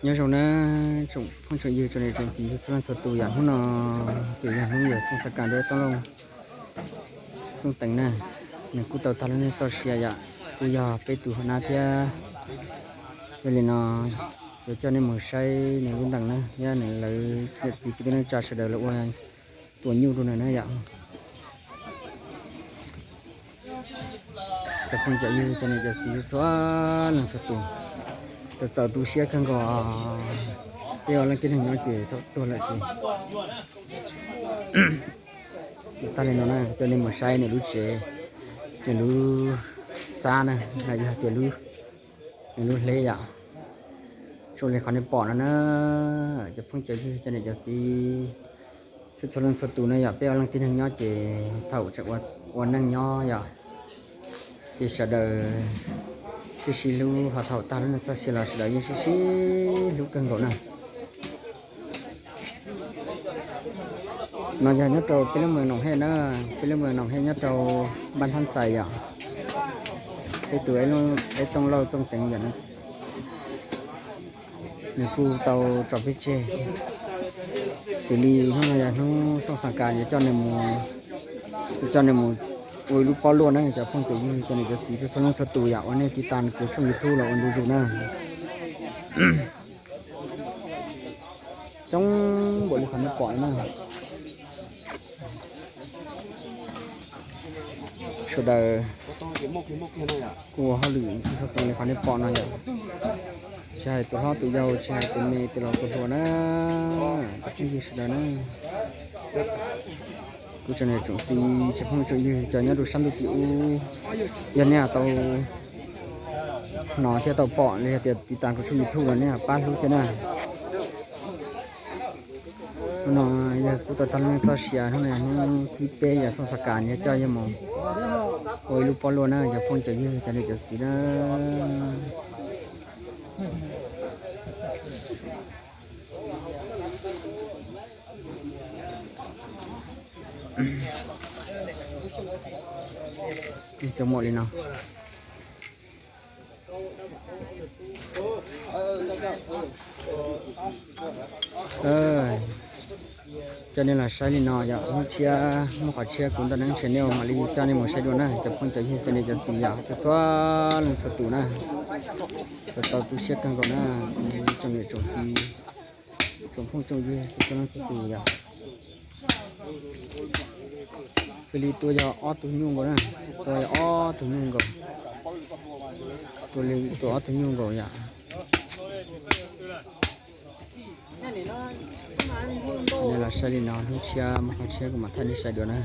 Nyob zoo na, tsoom phooj tsoom ywg tsoom niam tsoom txiv txhua leej txhua tus yom. Hnub no ces yog hnub yawm Xoo Xa Kas Dua Tooj Looj Xoo Teev na, nws kuj tau tag lub neej txoj sia yom, kuj yog peb tus hua nab thiab. Yog li no yuav coj nej mus saib nws lub ntees na, thiab nws lawv yawm txiv kwv tij neej tsa sawv daws lawv ua tua nyuj rau nws na yom. Cov phooj cov ywg cov niam cov txiv txhua leej txhua tus, txawm txaus tu siab kawg nkaus. Peb ua leej tib neeg nyob ces thaum tuag lawm ces tag li no na, coj nej mus saib nws lub tsev, nws lub xab na, los yog tias nws lub hleb yom. Zoo li qhov nej pom no na, cov phooj cov ywg cov niam cov txiv txhua txhua leej txhua tus na yom. Peb ua leej tib neeg nyob ces thaum tseem ua neej nyob yom, ces sawv daws sib sib hlub, ho thaum tag lub neej txoj sia los sawv daws yeej sib sib hlub kawg nkaus na. No yog nyob rau peb lub moos Noom Hej na, peb lub moos Noom Hej nyob rau npab Thab Xais yom. Peb tus Eb Tooj Lauj Xoo Teev yom, nws kuj tau tso peb tseg. Xws li hnub no yog hnub Xoo Xa Kas, yuav coj nws mus, yuav coj nws mus ua ib lub pob luaj na cov phooj cov ywg cov niam cov txiv txhua leej txhua tus yom, uas nej tiv tas kuv tshooj YouTube los ua ntu zus na. Coob npaum li qhov nej pom na. Sawv daws kuj ua hauj lwm zoo li qhov nej pom no yom. Tsis hais tus hlob tus yau, tsis hais tus me tus laus tus hluas na, cov phooj ywg sawv daws na. Kuv tsoom niam tsoom txiv tsoom phooj tsoom ywg cov nyob rau sab ntuj tim ub, yog nej tau hnov thiab tau pom los yog tias tiv tas kuv tshooj YouTube los nej pab hlub thiab na. Hnub no yog kuv tau tag lub neej txoj sia, hnub no yog hnub thib peb yog Xoo Xa Kas yuav coj yawg mus ua ib lub pob luaj na cov phooj cov ywg cov niam cov txiv na. Cov muam li no. Coj nej los saib li no yom, hnub tshiab muaj qhov tshiab kuv Ntxawm Neeb Channel mam li coj nej mus saib dua na cov phooj cov ywg cov niam cov txiv yom, txhua txhua leej txhua tus na. Txawm txaus tu siab kawg nkaus na, tsoom niam tsoom txiv, tsoom phooj tsoom ywg txhua leej txhua tus yom. Xws li tua yog ob tug nyuj nkaus na, tua yog ob tug nyuj nkaus, tua li tua ob tug nyuj nkaus yom. Nej los saib li no, hnub tshiab muaj qhov tshiab kuv mam thaij nej saib dua na.